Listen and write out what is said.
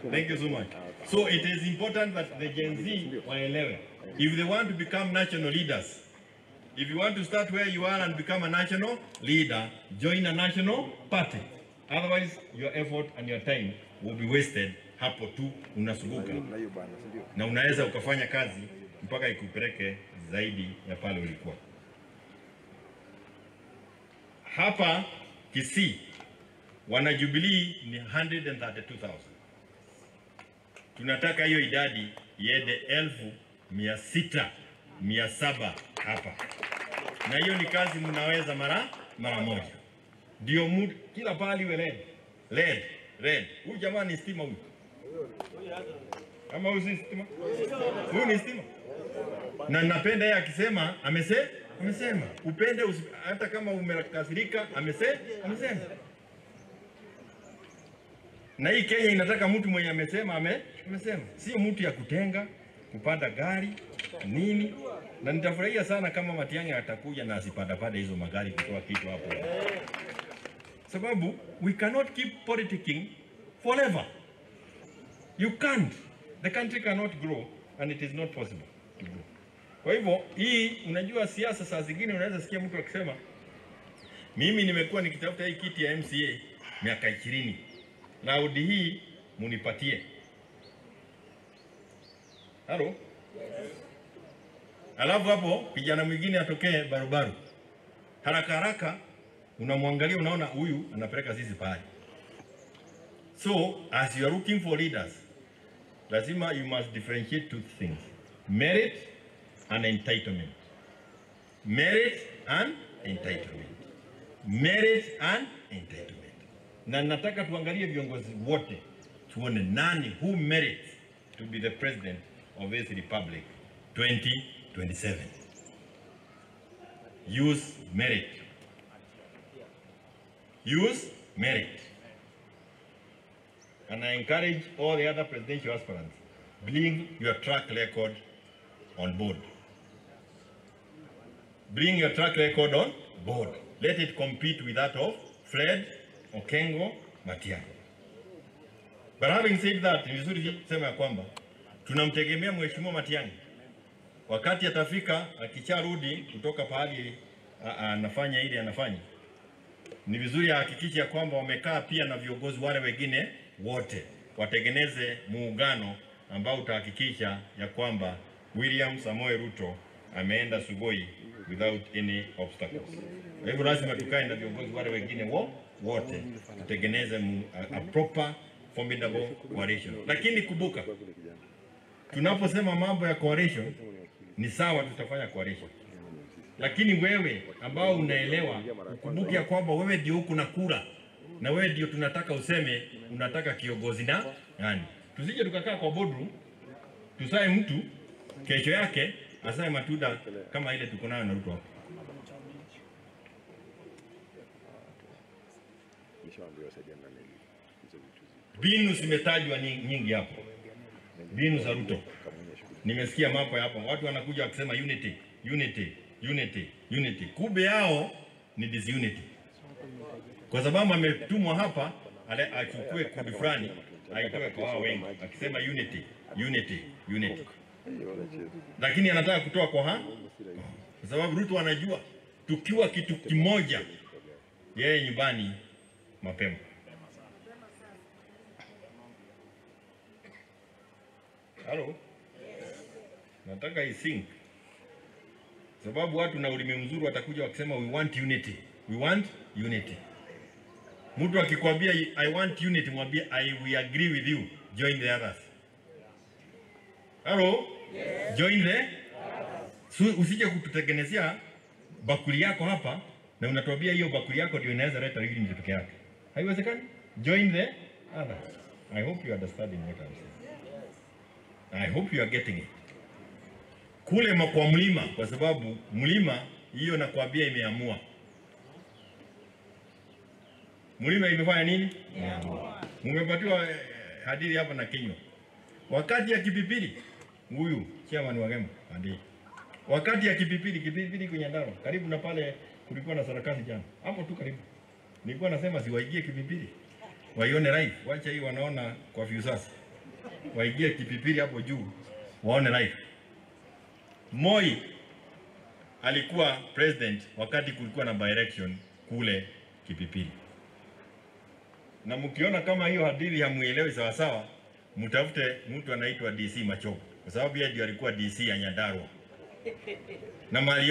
Thank you so much. So it is important that the Gen Z waelewe. If they want to become national leaders, if you want to start where you are and become a national leader, join a national party. Otherwise, your effort and your time will be wasted. Hapo tu unasuguka na unaweza ukafanya kazi mpaka ikupeleke zaidi ya pale ulikuwa. Hapa Kisii wana Jubilee ni 132,000. Tunataka hiyo idadi iende 600,000, 700,000 hapa. Na hiyo ni kazi mnaweza mara moja. Ndio kila pahali iwe red. Red, red. Huyu jamaa ni stima huyu. Ama huyu si stima? Huyu ni stima. Na napenda yeye akisema, amesema. Upende hata kama umekasirika, amesema. Na hii Kenya inataka mtu mwenye amesema, amesema. Sio mtu ya kutenga, kupanda gari, nini. Na nitafurahia sana kama Matiang'i atakuja na asipandapande hizo magari kutoa kitu hapo. Sababu we cannot keep politicking forever. You can't. The country cannot grow and it is not possible to grow. Kwa hivyo hii, unajua siasa saa zingine unaweza sikia mtu akisema mimi nimekuwa nikitafuta hii kiti ya MCA miaka 20. Raundi hii munipatie. Halo? Yes. Alafu hapo kijana mwingine atokee barubaru. Haraka haraka unamwangalia unaona huyu anapeleka sisi pahali. So as you are looking for leaders, lazima you must differentiate two things. Merit and entitlement. Merit and entitlement. Merit and entitlement. Na nataka tuangalie viongozi wote, tuone nani who merits to be the president of this republic 2027. Use merit. Use merit. And I encourage all the other presidential aspirants, bring your track record on board. Bring your track record on board. Let it compete with that of Fred Okengo Matiang'i. But having said that, ni vizuri kusema ya kwamba tunamtegemea Mheshimiwa Matiang'i. Wakati atafika akicharudi kutoka pahali anafanya ile anafanya, ni vizuri ahakikishe ya kwamba wamekaa pia na viongozi wale wengine wote, watengeneze muungano ambao utahakikisha ya kwamba William Samoei Ruto ameenda Sugoi without any obstacles. Kwa hivyo lazima tukae na viongozi wale wengine wote tutengeneze a proper formidable coalition. Lakini kumbuka, tunaposema mambo ya coalition ni sawa, tutafanya coalition. Lakini wewe ambao unaelewa, ukumbuke ya kwamba wewe ndio huku na kura, na wewe ndio tunataka useme unataka kiongozi na nani. Tusije tukakaa kwa boardroom tusae mtu kesho yake asae matunda kama ile tuko nayo na Ruto hapo. Mbinu zimetajwa nyingi hapo. Mbinu za Ruto. Nimesikia mambo hapo. Watu wanakuja wakisema unity, unity, unity, unity. Kumbe yao ni disunity. Kwa sababu ametumwa hapa achukue kundi fulani aitoe kwa wao wengi akisema unity, unity, unity. Lakini anataka kutoa kwa kwa sababu Ruto anajua tukiwa kitu kimoja yeye nyumbani mapema. Halo? Yes. Nataka isink. Sababu watu na ulimi mzuri watakuja wakisema we want unity. We want unity. Mtu akikwambia I want unity, mwambie I we agree with you. Join the others. Halo? Yes. Join the others. So, usije kututengenezea bakuli yako hapa na unatuambia hiyo bakuli yako ndio inaweza leta unity peke yake. Haiwezekani. Join the others. I hope you understanding what I'm saying. I hope you are getting it. Kule kwa mlima, kwa sababu mlima hiyo nakwambia imeamua. Mlima imefanya nini? Imeamua. Mmepatiwa hadithi hapa na kinywa. Wakati ya Kipipiri, huyu chairman wa Gema, hadithi. Wakati ya Kipipiri, Kipipiri kwenye Nyandarua, karibu na pale kulikuwa na sarakasi jana. Hapo tu karibu. Nilikuwa nasema siwaingie Kipipiri. Waione live, wacha hii wanaona kwa viewsasa. Waingie Kipipiri hapo juu waone live. Moi alikuwa president wakati kulikuwa na by-election kule Kipipiri. Na mkiona kama hiyo hadithi hamuelewi sawa sawa, mtafute mtu anaitwa DC Machogu, kwa sababu yeye ndio alikuwa DC ya Nyandarua na mali